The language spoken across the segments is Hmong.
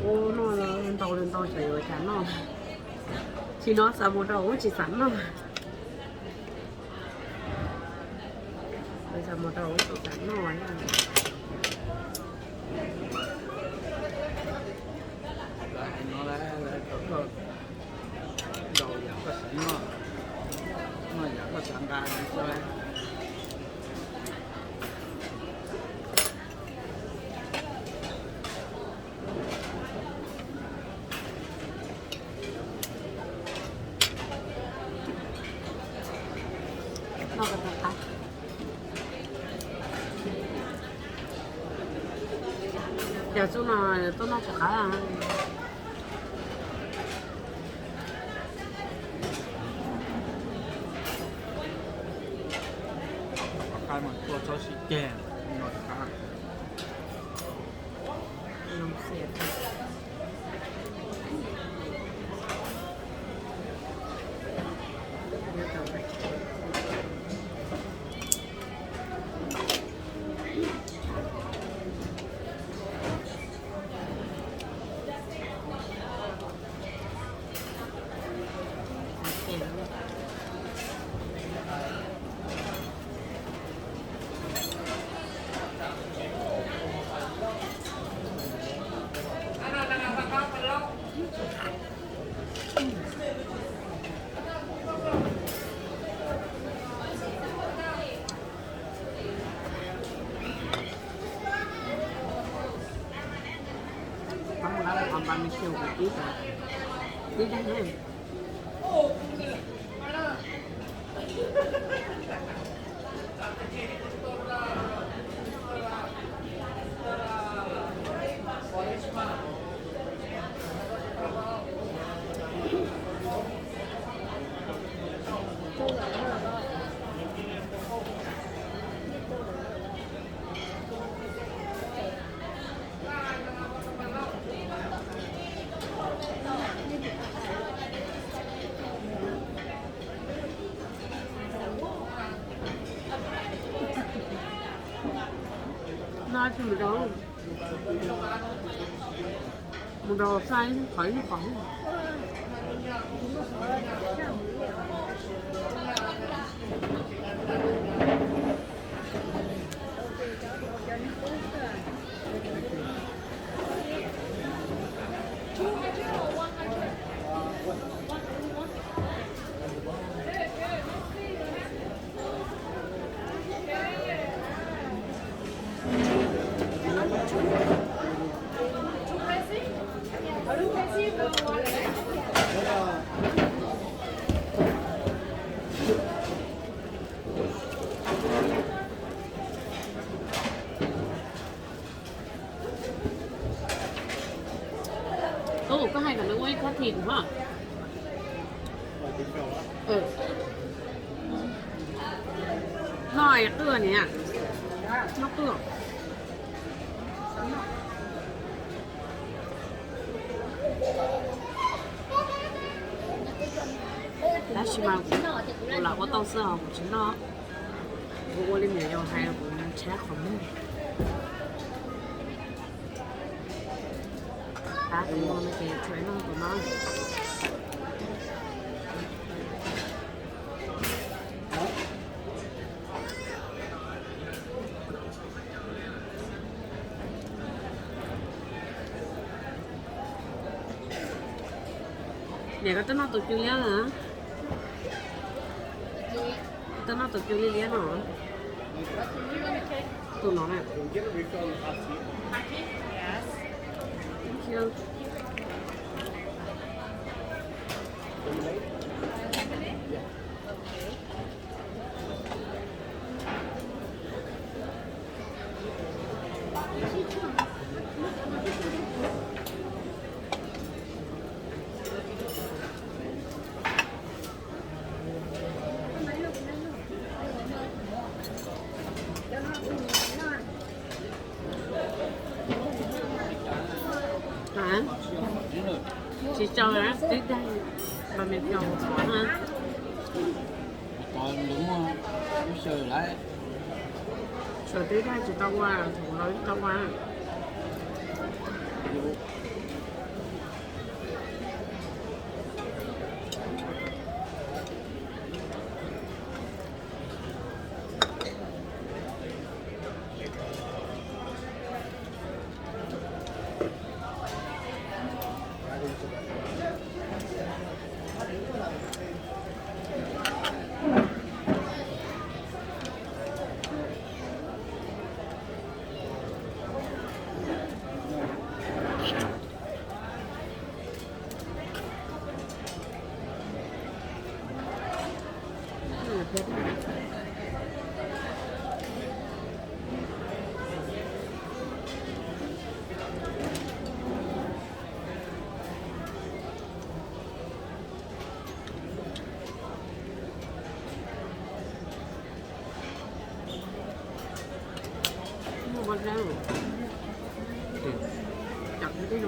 Ua noj ntau li ntau xyov yuav cas noj. Tsis no xav mus rau ub tsis xav noj. Xav mus rau ub tsis xav noj. Noj yam koj xav noj, noj yam koj xav nqa. Cov xub no tuaj noj tsis qab. Qab mas tuaj txhob sib ceg, noj tsis qab. Tib dag. No tsis mus rau, mus rau xaj qhov ib qhov. Ub, koj hais kom nws ua ib khob thim kuv hos. Noj qwj niam, noj qwj. Tab sis mas kuv lam ua tau xwb os, kuv tsis noj. Kuv ua li niam yau hais kuv ntshai qhov muag. Tab tus no ces tsuas noj tus no. Niam, koj twb noj tus cw liab na. Koj twb noj tus cw liab liab no. Tus no na. Thank you. Hais tsis tau, tib daim los me xyaum qhuav na. Tov lwm muaj lub xyaw lawm. Tshuav tib daim tsis tau ua, thaum los tsis tau ua. Tus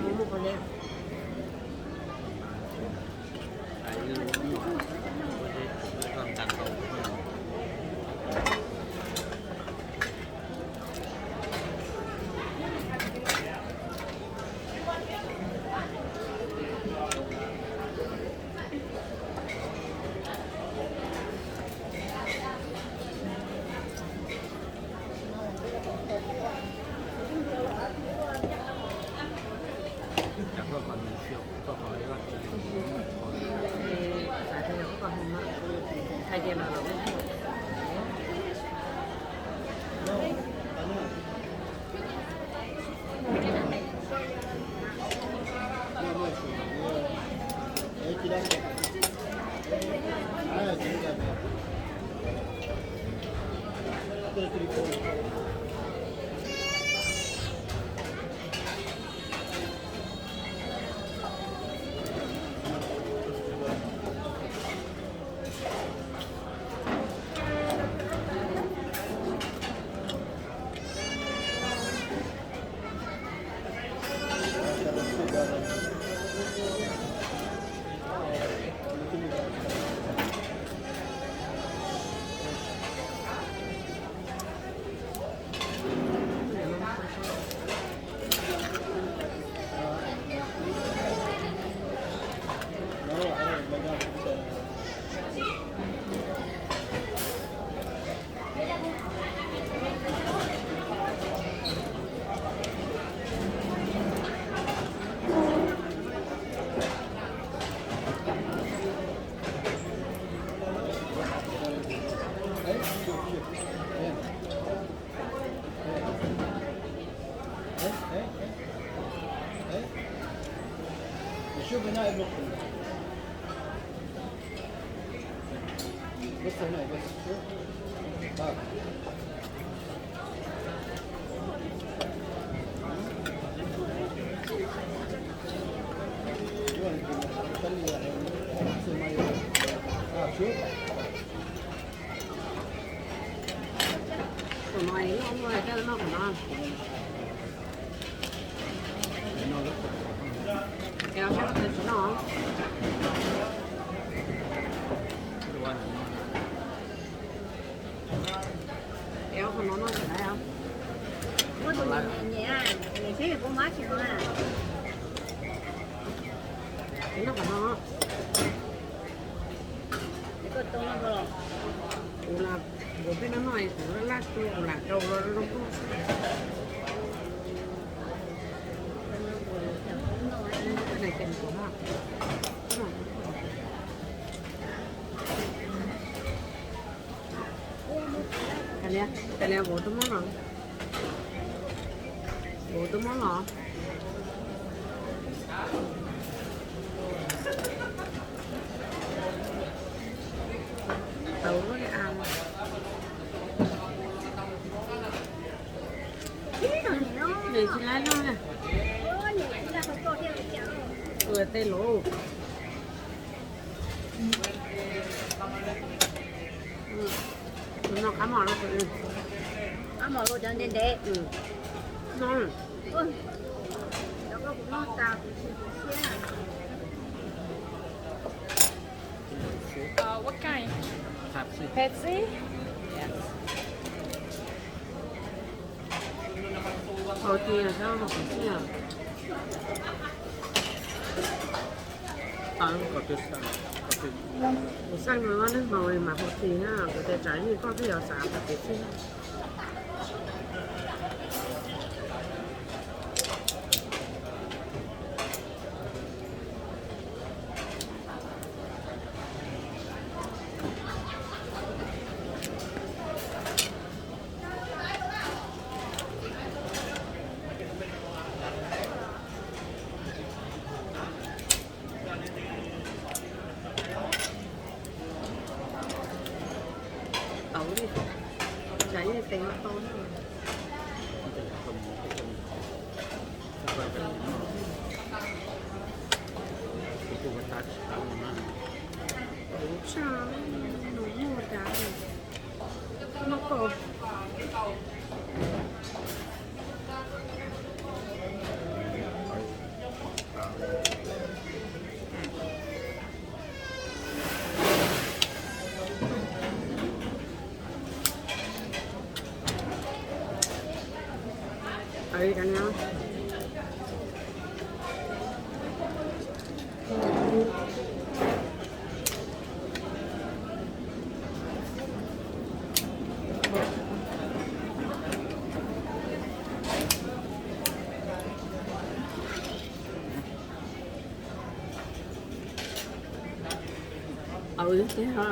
no es loj loj, coj noj qhov no. Es ob sab ko tsis noj. Es ob qhov no noj tsis tau. Noj qhov no. Kuv lam, kuv peb no noj kuv laj laj tu kuv lam rau los zoo nkauj. Cas li, cas li kuv twb muab los, kuv twb muab los. Tau lub li a. Nws tsis laib loj na. Ua tej lus. Tus no qab mos rau, qab mos rau cov ntev ntev. No. Cov ko kuv noj tas kuv tsis siab. Uh, what kind? Pepsi. Pepsi? Yes. Ua tiag, xav ua Pepsi os. Kuv xaj no neeg hmo li mas hu tis na, kuv tias tsam ib koj twb yuav xav Pepsi. Tau li, tsam ib tes no tau. Kuv tsa nus muag tas, muag kaus. Li cov no. Au, thiab ha.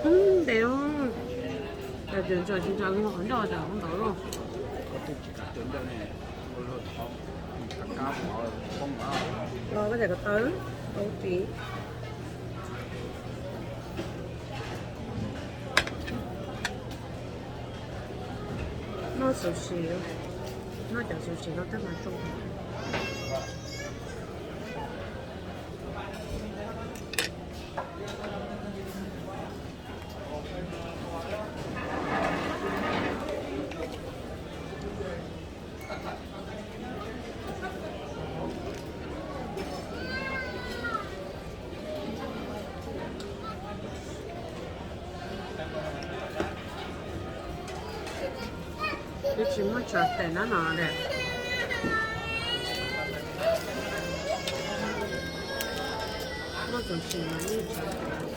Ntev, cov tsis ntshaw qhov ncauj cas ua ntawd los. Los koj cov ko taw, tau tsis. Noj sushi, noj cov sushi no tab mas zoo. Twb tsis muaj tshav tes nab no li. Muaj tus tsis mas yeej tshav tes.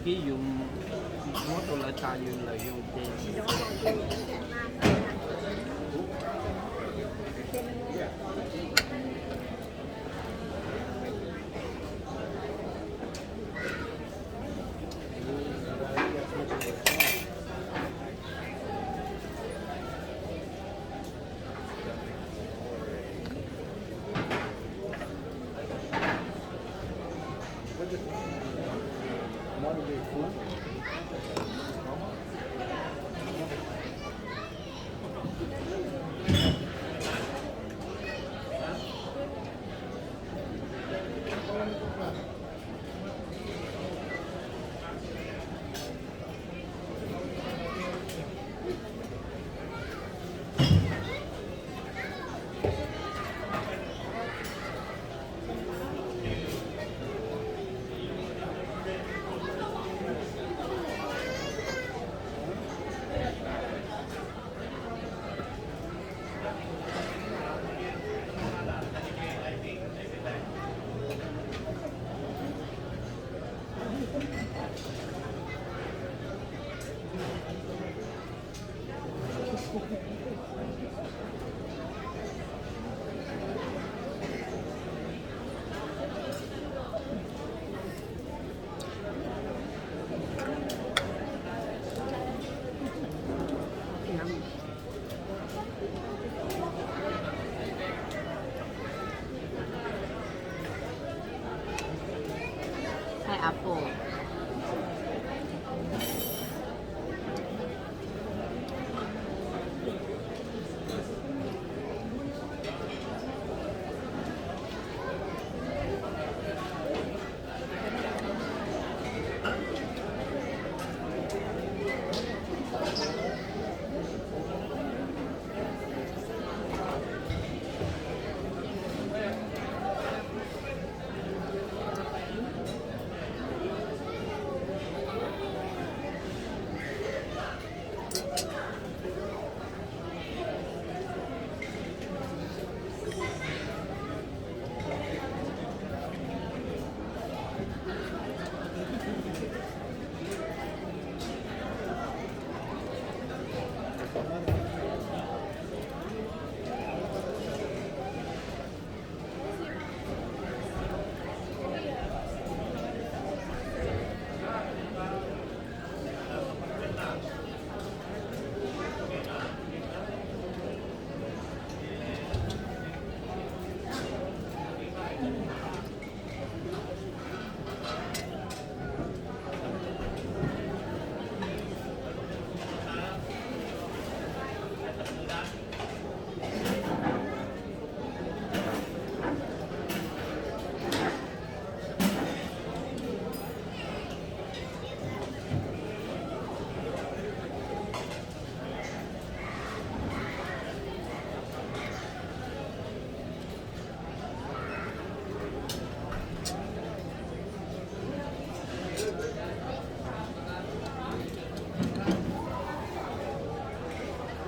Ib yus muab rau lawv tas yus lawm yus ces. Apple.